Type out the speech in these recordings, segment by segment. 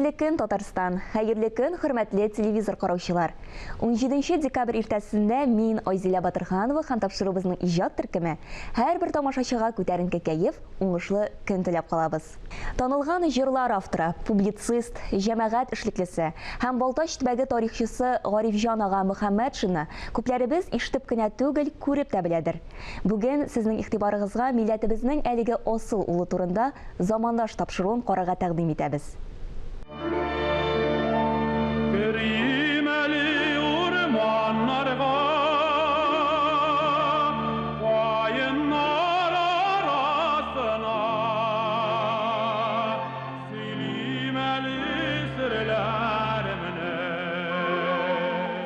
Хәерле көн, Татарстан! Хәерле көн, хөрмәтле телевизор караучылар! 17 декабрь иртәсендә мин, Айзилә Батырханова һәм тапшыруыбызның иҗат төркеме һәрбер тамашачыга күтәренке кәеф, уңышлы көн теләп калабыз. Танылган җырлар авторы, публицист, җәмәгать эшлеклесе һәм Балтач төбәге тарихчысы Гарифҗан ага Мөхәммәтшинны күпләребез ишетеп кенә түгел, күреп тә беләдер. Бүген сезнең игътибарыгызга милләтебезнең әлеге асыл улы турында Замандаш тапшыруын карарга тәкъдим итәбез. Керим әле урманнарга, каеннар арасына, сөйлим әле серләремне.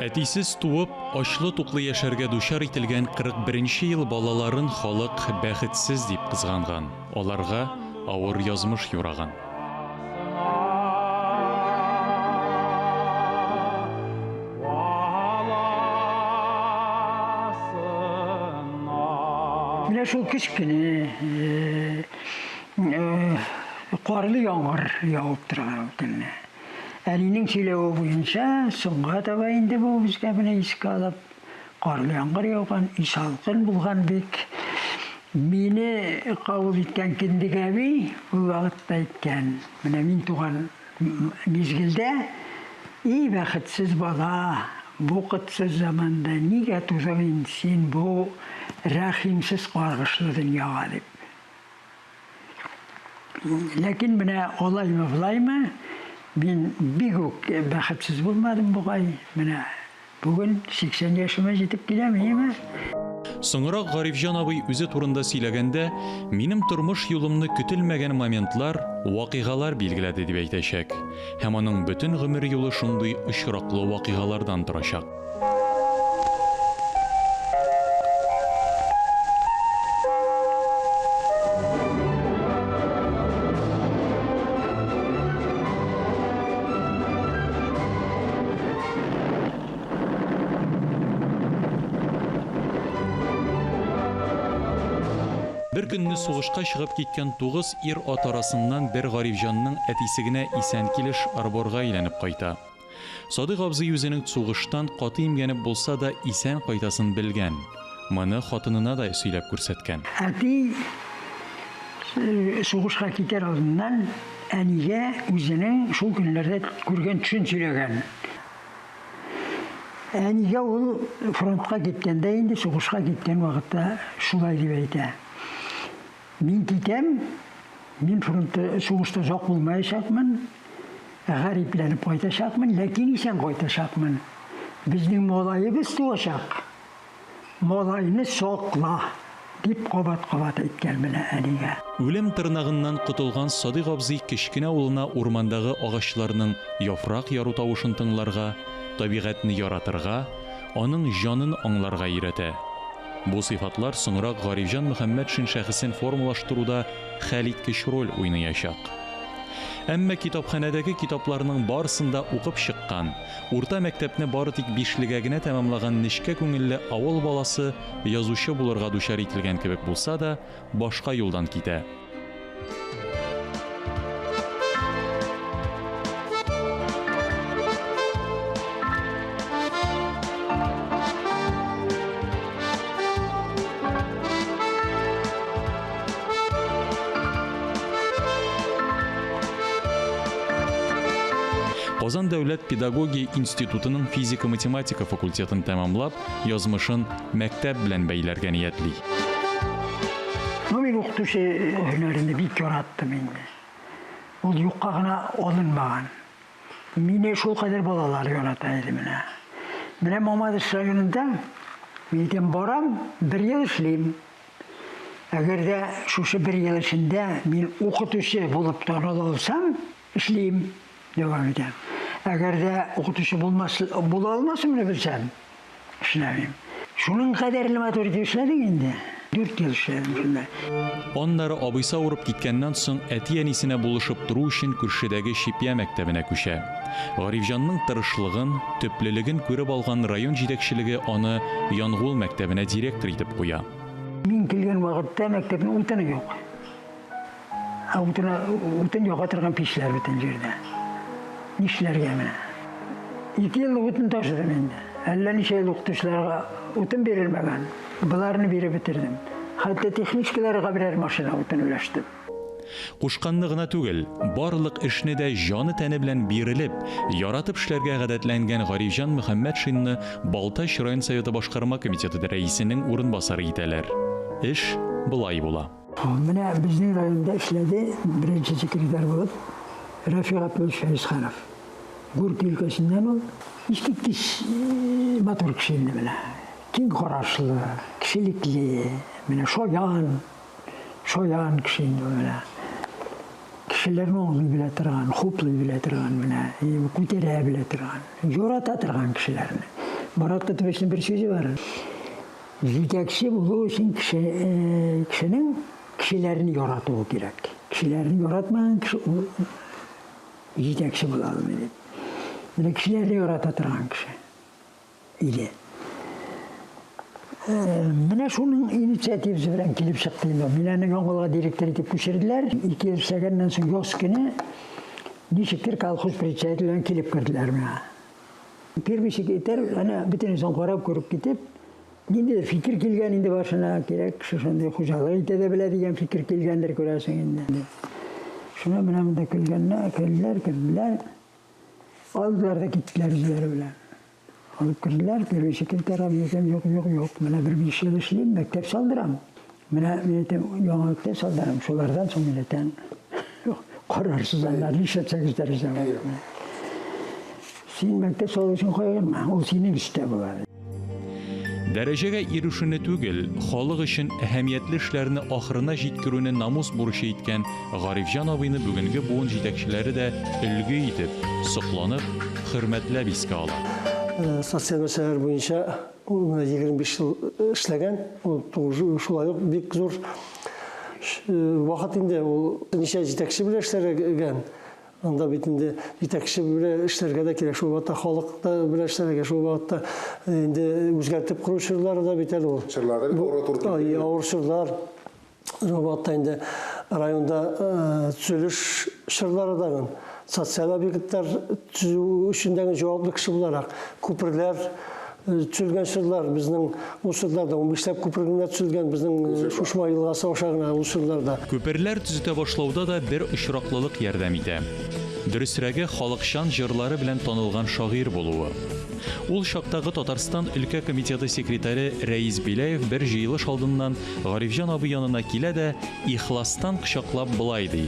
Әтисез туып, ачлы-туклы яшәргә дучар ителгән 41 нче ел балаларын халык бәхетсез дип кызганган. Аларга авыр язмыш юраган. Менә шул кечкенә карлы яңгыр явып торган ул көнне. Әнинең сөйләве буенча, соңга таба инде бу безгә менә искә алып, Карлы яңгыр яуган, өй салкын булган бик. Мине кабул иткән Кендек әби ул вакытта әйткән, менә мин туган мизгелдә, И бәхетсез бала, бу котсыз заманда нигә тудың инде син бу рәхимсез каргышлы дөньяга, дип. Ләкин менә алаймы, болаймы, мин бик үк бәхетсез булмадым бугай. Менә бүген 80 яшемә җитеп киләм, иеме? Соңрак Гарифҗан абый үзе турында сөйләгәндә, минем тормыш юлымны көтелмәгән моментлар, вакыйгалар билгеләде дип әйтәчәк. Һәм аның бөтен гомер юлы шундый очраклы вакыйгалардан торачак. Бер көнне сугышка чыгып киткән тугыз ир-ат арасыннан бер Гарифҗанның әтисе генә исән килеш Арборга әйләнеп кайта. Садыйк абзый үзенең сугыштан каты имгәнеп булса да исән кайтасын белгән. Моны хатынына да сөйләп күрсәткән. Әти сугышка китәр алдыннан әнигә үзенең шул көннәрдә күргән төшен сөйләгән. Әнигә ул фронтка киткәндә инде, сугышка киткән вакытта шулай дип әйтә. Мин китәм, мин фронтта, сугышта озак булмаячакмын, гарипләнеп кайтачакмын, ләкин исән кайтачакмын. Безнең малаебыз туачак. Малайны сакла! дип кабат-кабат әйткән менә әнигә. Үлем тырнагыннан котылган Садыйк абзый кечкенә улына урмандагы агачларның яфрак яру тавышын тыңларга, табигатьне яратырга, аның җанын аңларга өйрәтә. Бу сыйфатлар соңрак Гарифҗан Мөхәммәтшин шәхесен формалаштыруда хәлиткеч роль уйнаячак. Әмма китапханәдәге китапларның барысын да укып чыккан, урта мәктәпне бары тик бишлегә генә тәмамлаган нечкә күңелле авыл баласы язучы булырга дучар ителгән кебек булса да, башка юлдан китә. Казан дәүләт педагогия институтының физика-математика факультетын тәмамлап, язмышын мәктәп белән бәйләргә ниятли. Ну, мин укытучы һөнәрен бик яраттым инде. Ул юкка гына алынмаган. Мине шулкадәр балалар ярата иде менә. Менә Мамадыш районында мин әйтәм, барам, бер ел эшлим. Әгәр дә шушы бер ел эчендә мин укытучы булып таныла алсам, эшлим, дәвам итәм. Әгәр дә укытучы булмас, була алмасымны белсәм, эшләмим. Шуның кадәрле матур итеп эшләдек инде. Дүрт ел эшләдем шунда. Аннары абыйсы авырып киткәннән соң, әти-әнисенә булышып тору өчен күршедәге Чепья мәктәбенә күчә. Гарифҗанның тырышлыгын, төплелеген күреп алган район җитәкчелеге аны Янгул мәктәбенә директор итеп куя. Мин килгән вакытта мәктәпнең утыны юк. Ә утына, утын яга торган пичләр бөтен җирдә. Нишләргә менә? Ике еллык утын ташыдым инде. Әллә ничә ел укытучыларга утын бирелмәгән. Боларны биреп бетердем. Хәтта техничкаларга берәр машина утын өләштем. Кушканны гына түгел, барлык эшне дә җаны-тәне белән бирелеп, яратып эшләргә гадәтләнгән Гарифҗан Мөхәммәтшинны Балтач район Советы башкарма комитеты рәисенең урынбасары итәләр. Эш болай була. Менә безнең районда эшләде беренче секретарь булып Рәфигать Абдуллович Фәезханов. Горький өлкәсеннән ул. Искиткеч э, матур кеше инде менә. Киң карашлы, кешелекле, менә шаян, шаян кеше инде ул менә. Кешеләрне аңлый белә торган, хуплый белә торган менә, күтәрә белә торган, ярата торган кешеләрне. Марат Тотовичның бер сүзе бар. Җитәкче булу өчен кеше, кешенең кешеләрне яратуы кирәк. Кешеләрне яратмаган кеше ул җитәкче була алмый дип. Менә кешеләрне ярата торган кеше иде. Менә шуның инициативасы белән килеп чыкты инде. Мин аны Яңгулга директор итеп күчерделәр. Ике ел эшләгәннән соң яз көне ничектер колхоз председателе белән килеп керделәр миңа. Первый секретарь әнә бөтенесен карап күреп китеп, ниндидер фикер килгән инде башына, кирәк кеше шундый хуҗалык итә дә белә дигән фикер килгәндер күрәсең инде. Шуны менә монда килгәннәр, керделәр, керделәр. Алдылар да киттеләр үзләре белән. Алып керделәр, первый секретарь мин әйтәм, юк, юк, юк, менә бер биш ел эшлим, мәктәп салдырам. Менә мин әйтәм, яңа мәктәп салдырам, шулардан соң мин әйтәм, карарсыз аннары нишләтсәгез дә риза булам. Син мәктәп салу өчен кайгырма, ул синең өстә була. Дәрәҗәгә ирешүне түгел, халык өчен әһәмиятле эшләрне ахырына җиткерүне намус бурычы иткән Гарифҗан абыйны бүгенге буын җитәкчеләре дә өлге итеп, сокланып, хөрмәтләп искә ала. Социаль мәсьәләләр буенча ул менә 25 ел эшләгән, ул шулай ук бик зур вакыт инде, ул ничә җитәкче белән эшләгән. Анда бит инде җитәкче белән эшләргә дә кирәк, шул вакытта халык та белән эшләргә, шул вакытта инде үзгәртеп кору чорлары да бит әле ул. Чорлар да бит авыр туры килде. Авыр чорлар. Шул вакытта инде районда төзелеш чорлары да, социаль объектлар төзү өчен дә җаваплы кеше буларак, күперләр төзелгән чорлар, безнең ул чорларда унбишләп күпер генә төзелгән безнең Шушма елгасы аша гына ул чорларда. Күперләр төзетә башлауда да бер очраклылык ярдәм итә. Дөресрәге, халыкчан җырлары белән танылган шагыйрь булуы. Ул чактагы Татарстан өлкә комитеты секретаре Рәис Беляев бер җыелыш алдыннан Гарифҗан абый янына килә дә, ихластан кочаклап болай ди,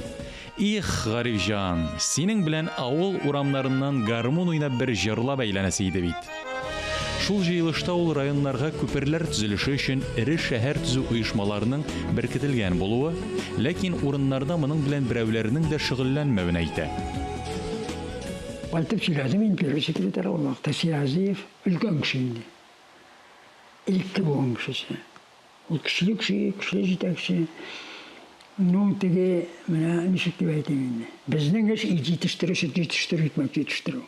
Их, Гарифҗан, синең белән авыл урамнарыннан гармун уйнап бер җырлап әйләнәсе иде бит. Шул җыелышта ул районнарга күперләр төзелеше өчен эре шәһәр төзү оешмаларының беркетелгән булуы, ләкин урыннарда моның белән берәүләренең дә шөгыльләнмәвен әйтә. Кайтып сөйләдем инде первый секретарь ул вакытта Сиразиев, өлкән кеше инде. Элекке буын кешесе. Ул көчле кеше, көчле җитәкче. Ну, теге, менә ничек дип әйтим инде. Безнең эш ит җитештерү, сөт җитештерү, икмәк җитештерү.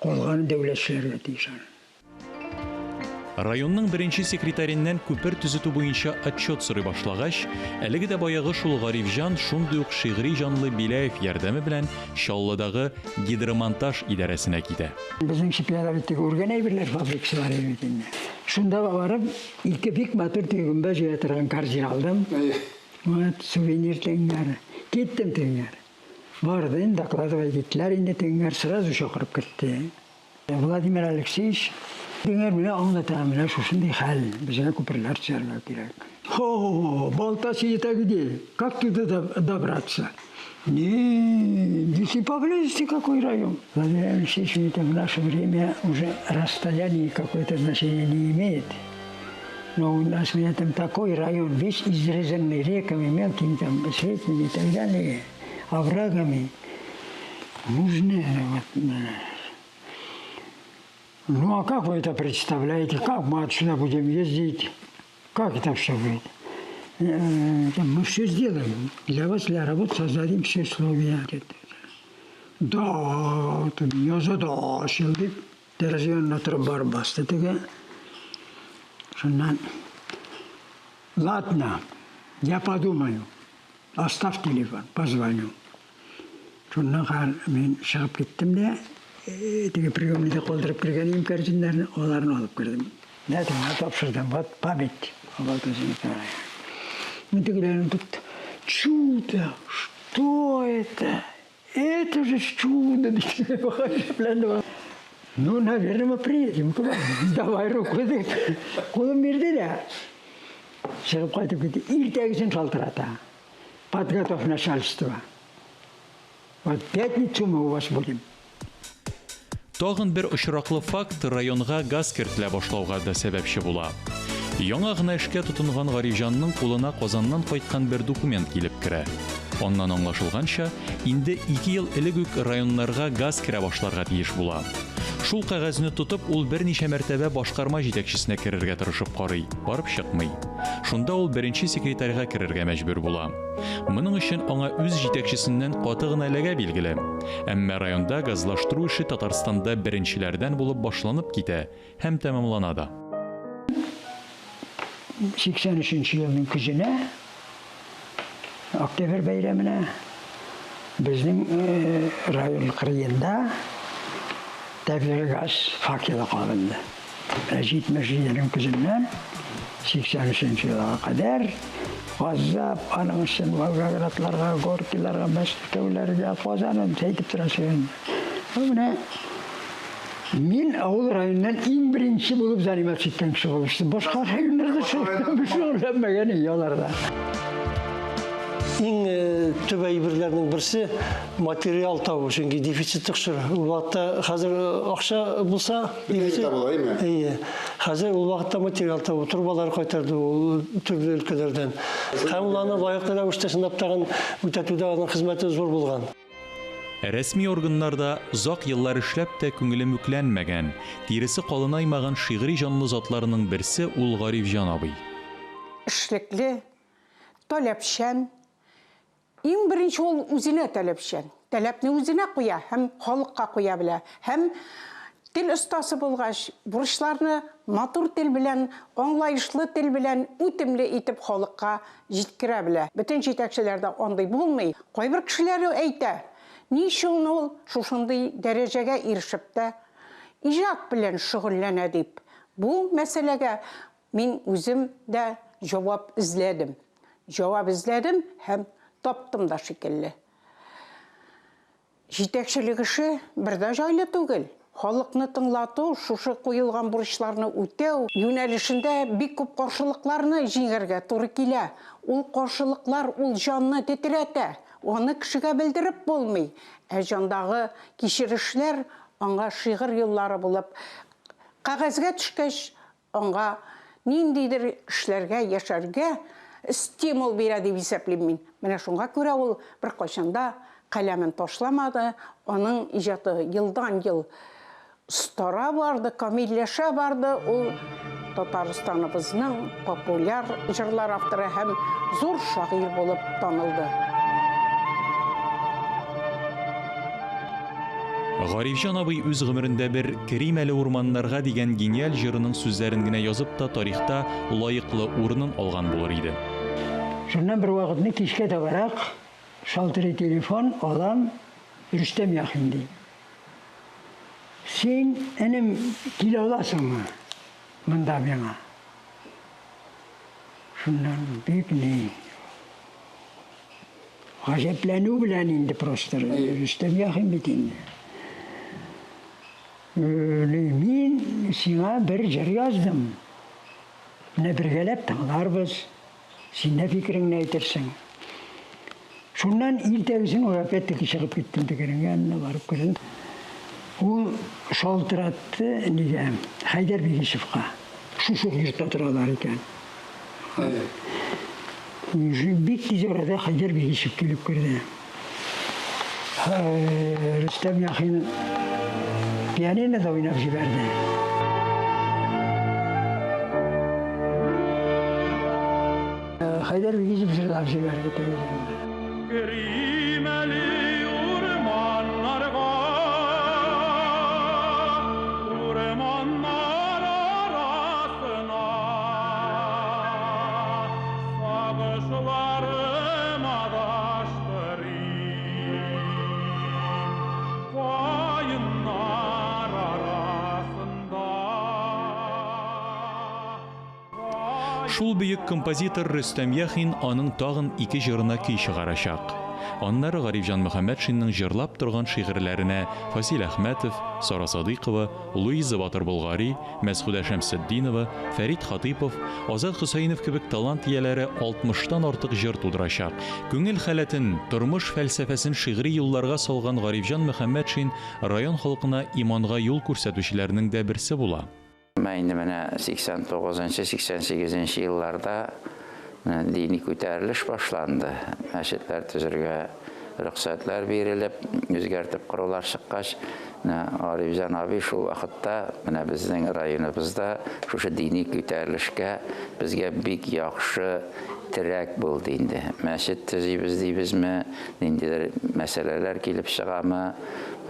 Калганы дәүләт эшләргә тиеш аны. Районның беренче секретареннән күпер төзетү буенча отчет сорый башлагач, әлеге дә баягы шул Гарифҗан шундый ук шигъри җанлы Беляев ярдәме белән Чаллыдагы гидромонтаж идарәсенә китә. Безнең Чепьяда бит теге үргән әйберләр фабрикасы бар иде бит инде. Шунда барып, Ике бик матур теге гөмбә җыя торган корзина алдым. Вот, сувенир тегеңнәр. Киттем тегеңнәр. Бардым, докладывать иттеләр инде тегеңнәр, сразу чакырып кертте. Владимир Алексеевич, тегеңнәр менә аңлата, менә шушындый хәл, безгә күперләр төзәргә кирәк. Хо, Балтач это где? Как туда добраться? Не, здесь и поблизости какой район. Владимир Алексеевич, это в наше время уже расстояние какое-то значение не имеет. Но у нас в этом такой район, весь изрезанный реками, мелкими, там, средними и так далее, оврагами. Нужны вот, ну а как вы это представляете? Как мы отсюда будем ездить? Как это все будет? Мы все сделаем. Для вас, для работы создадим все условия. Да, ты меня задачил, дип, тәрәзә янына торып барып басты теге. Шуннан, ладно, я подумаю, оставь телефон, позвоню. Шуннан хәл мин чыгып киттем дә, Теге приемныйда калдырып кергән идем кәрзиннәрне, аларны алып кердем. Менә тегеңә тапшырдым. Вот память об Алтынчы Николае. Мин тегеләрне тотты. Чудо! Что это? Это же чудо! Гаҗәпләнде. Ну, наверное, мы приедем к вам. Давай руку, дип. Кулын бирде дә. Чыгып кайтып китте. Иртәгесен шалтырата. Подготовь начальство. Вот пятницу мы у вас будем. Тагын бер очраклы факт районга газ кертелә башлауга да сәбәпче була. Яңа гына эшкә тотынган Гарифҗанның кулына Казаннан кайткан бер документ килеп керә. Аннан аңлашылганча, инде ике ел элек үк районнарга газ керә башларга тиеш була. Шул кәгазьне тотып, ул берничә мәртәбә башкарма җитәкчесенә керергә тырышып карый, барып чыкмый. Шунда ул беренче секретарьга керергә мәҗбүр була. Моның өчен аңа үз җитәкчесеннән каты гына эләгә билгеле. Әмма районда газлаштыру эше Татарстанда беренчеләрдән булып башланып китә һәм тәмамлана да. 83 нче елның көзенә, Октябрь бәйрәменә безнең район кырыенда табигый газ факелы кабынды. Менә 77 нең көзеннән 83 нче елга кадәр газап, аның өчен Волгоградларга, Горькийларга, Мәскәүләргә, Казанын әйтеп торасы инде. Бу менә мин авыл районыннан иң беренче булып заниматься иткән кеше булып чыктым. Башка районнарда шөгыльләнмәгән аларда. Иң төп әйберләрнең берсе материал табу, чөнки дефицит чор. Ул вакытта хәзер акча булса, дефицит табыла, әйме? Әйе. Хәзер ул вакытта материал табу, трубалар кайтарды ул төрле өлкәләрдән. Һәм ул аны лаеклы рәвештә чынлап тагын үтәтүдә аның хезмәте зур булган. Рәсми органнарда озак еллар эшләп тә күңеле мүкләнмәгән, тиресе калынаймаган шигъри җанлы затларның берсе ул Гарифҗан абый. Эшлекле, таләпчән. Иң беренче ул үзенә таләпчән. Таләпне үзенә куя һәм халыкка куя белә. Һәм тел остасы булгач, бурычларны матур тел белән, аңлаешлы тел белән, үтемле итеп халыкка җиткерә белә. Бөтен җитәкчеләр дә андый булмый. Кайбер кешеләр әйтә, ни өчен ул шушындый дәрәҗәгә ирешеп тә иҗат белән шөгыльләнә дип. Бу мәсьәләгә мин үзем дә җавап эзләдем. Җавап эзләдем һәм таптым да шикелле. Җитәкчелек эше бер дә җайлы түгел. Халыкны тыңлату, шушы куелган бурычларны үтәү юнәлешендә бик күп каршылыкларны җиңәргә туры килә. Ул каршылыклар ул җанны тетрәтә. Аны кешегә белдереп булмый. Ә җандагы кичерешләр аңа шигырь юллары булып кәгазьгә төшкәч, аңа ниндидер эшләргә, яшәргә стимул бирә дип исәплим мин. Менә шуңа күрә ул беркайчан да каләмен ташламады, аның иҗаты елдан-ел остара барды, камилләшә барды. Ул Татарстаныбызның популяр җырлар авторы һәм зур шагыйрь булып танылды. Гарифҗан абый үз гомерендә бер Керим әле урманнарга дигән гениаль җырының сүзләрен генә язып та тарихта лаеклы урынын алган булыр иде. Шуннан бер вакытны кичкә табарак шалтырый телефон, алам, Рөстәм Яхин ди. Син, энем, килә аласыңмы монда миңа? Шуннан бик ни гаҗәпләнү белән инде просто Рөстәм Яхин бит инде. Мин сиңа бер җыр яздым. Менә бергәләп тыңларбыз. Син дә фикереңне әйтерсең. Шуннан иртәгесен ул опять-таки чыгып киттем тегенең янына барып кердем. Ул шалтыратты нигә? Хәйдәр Бигишевка. Шушы ук йортта торалар икән. Бик тиз арада Хәйдәр Бигишев килеп керде. Рөстәм Яхин пианинода уйнап җибәрде. Хәйдәр Бигишев җырлап җибәрде теге җырны. Керим әле урманнарга, урманнар арасына, сагышларым адаштырып, каеннар. Шул бөек композитор Рөстәм Яхин аның тагын ике җырына көй чыгарачак. Аннары Гарифҗан Мөхәммәтшинның җырлап торган шигырьләренә Фасил Әхмәтов, Сара Садыйкова, Луиза Батыр-Болгари, Мәсхүдә Шәмсетдинова, Фәрит Хатыйпов, Азат Хөсәенов кебек талант ияләре алтмыштан артык җыр тудырачак. Күңел халәтен, тормыш фәлсәфәсен шигъри юлларга салган Гарифҗан Мөхәммәтшин район халкына иманга юл күрсәтүчеләрнең дә берсе була. Әмма инде менә 89 нчы, 88 нче елларда дини күтәрелеш башланды. Мәчетләр төзергә рөхсәтләр бирелеп, үзгәртеп корулар чыккач, менә Гарифҗан абый шул вакытта менә безнең районыбызда шушы дини күтәрелешкә безгә бик яхшы терәк булды инде. Мәчет төзибез дибезме, ниндидер мәсьәләләр килеп чыгамы,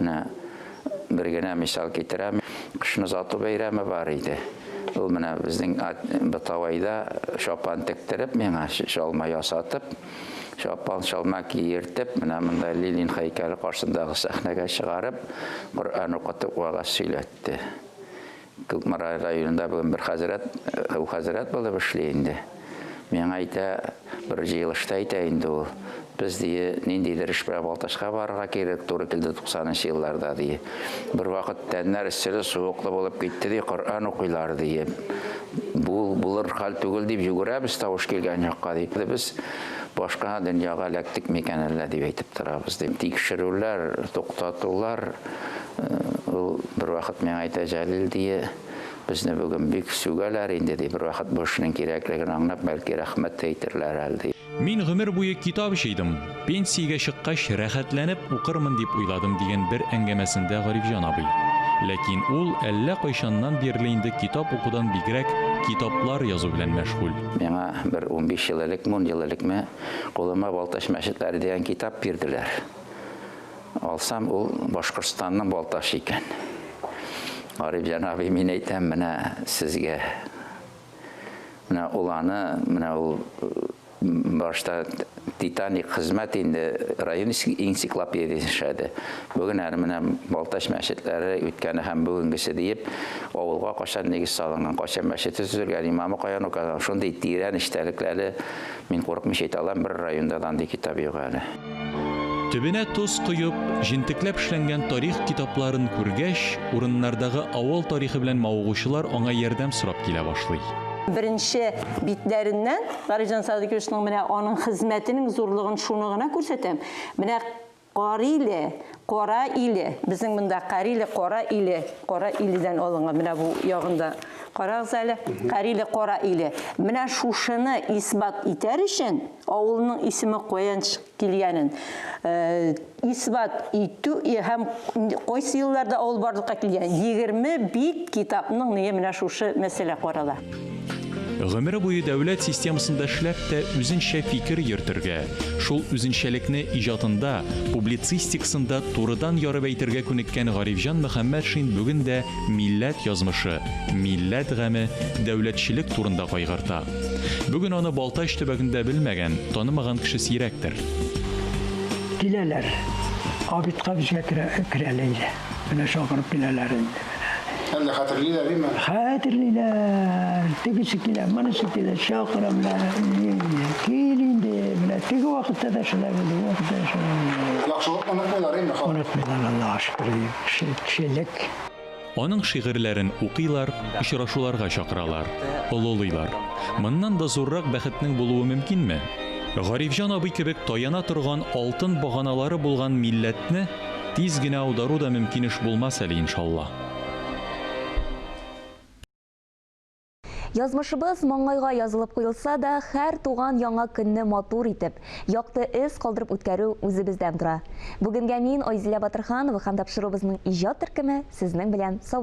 менә Бер генә мисал китерәм. Кышны озату бәйрәме бар иде. Ул менә безнең Бытавайда чапан тектереп, миңа чалма ясатып, чапан чалма киертеп, менә монда Ленин һәйкәле каршындагы сәхнәгә чыгарып, Коръән укытып вәгазь сөйләтте. Кукмара районында бүген бер хәзрәт, ул хәзрәт булып эшли инде. Миңа әйтә, бер җыелышта әйтә инде ул, без, ди, ниндидер эш белән Балтачка барырга кирәк туры килде 90 нчы елларда, ди. Бервакыт тәннәр эсселе-суыклы булып китте, ди, Коръән укыйлар, ди. Бу булыр хәл түгел дип йөгерәбез тавыш килгән якка, ди. Без башка дөньяга эләктек микән әллә дип әйтеп торабыз, ди. Тикшерүләр, туктатулар, Ул бервакыт миңа әйтә, Җәлил, дие, безне бүген бик сүгәләр инде, ди, бервакыт бу эшнең кирәклеген аңлап, бәлки рәхмәт тә әйтерләр әле, ди. Мин гомер буе китап җыйдым, пенсиягә чыккач, рәхәтләнеп укырмын дип уйладым, дигән бер әңгәмәсендә Гарифҗан абый. Ләкин ул әллә кайчаннан бирле инде китап укудан бигрәк китаплар язу белән мәшгуль. Миңа бер 15 ел элекме, ун ел элекме, кулыма Балтач мәчетләре дигән китап бирделәр. Алсам, ул Башкортстанның Балтачы икән. Гарифҗан абый, мин әйтәм, менә сезгә. Менә ул аны, менә ул башта титаник хезмәт инде район энциклопедиясе эшләде. Бүген әле менә Балтач мәчетләре үткәне һәм бүгенгесе диеп, авылга кайчан нигез салынган, кайчан мәчет төзелгән, имамы каян укыган, шундый тирән эчтәлекләре, мин курыкмыйча әйтә алам, бер районда да андый китап юк әле. Төбенә тоз коеп, җентекләп эшләнгән тарих китапларын күргәч, урыннардагы авыл тарихы белән мавыгучылар аңа ярдәм сорап килә башлый. Беренче битләреннән Гарифҗан Садыйковичның менә аның хезмәтенең зурлыгын шуны гына күрсәтәм. Менә Кариле, Кара Иле, безнең монда Кариле, Кара Иле, Кара Иледән алынган менә бу ягында. Карагыз әле, Кариле, Кара Иле. Менә шушыны исбат итәр өчен Авылның исеме каян килгәнен исбат итү һәм кайсы елларда авыл барлыкка килгән, 20 бит китапның ние менә шушы мәсьәлә карала. Гомере буе дәүләт системасында эшләп тә үзенчә фикер йөртергә, шул үзенчәлекне иҗатында, публицистикасында турыдан ярып әйтергә күнеккән Гарифҗан Мөхәммәтшин бүген дә милләт язмышы, милләт гаме, дәүләтчелек турында кайгырта. Бүген аны Балтач төбәгендә белмәгән, танымаган кеше сирәктер. Киләләр. Обедка безгә керә, керәләр иде. Менә чакырып киләләр инде. Әллә хәтерлиләр име? Хәтерлиләр. Тегесе килә, монысы килә, чакыра менә. Кил инде. Менә теге вакытта да шулай булды, бу вакытта да шулай булды. Яхшылык онытмыйлар име халык? Онытмыйлар, Аллага шөкер. Кешелек. Аның шигырьләрен укыйлар, очрашуларга чакыралар, олылыйлар. Моннан да зуррак бәхетнең булуы мөмкинме? Гарифҗан абый кебек таяна торган алтын баганалары булган милләтне тиз генә аудару да мөмкин эш булмас әле, иншалла. Язмышыбыз маңгайга язылып куелса да, һәр туган яңа көнне матур итеп, якты эз калдырып үткәрү үзебездән тора. Бүгенгә мин, Айзилә Батырханова һәм тапшыруыбызның иҗат төркеме сезнең белән сау.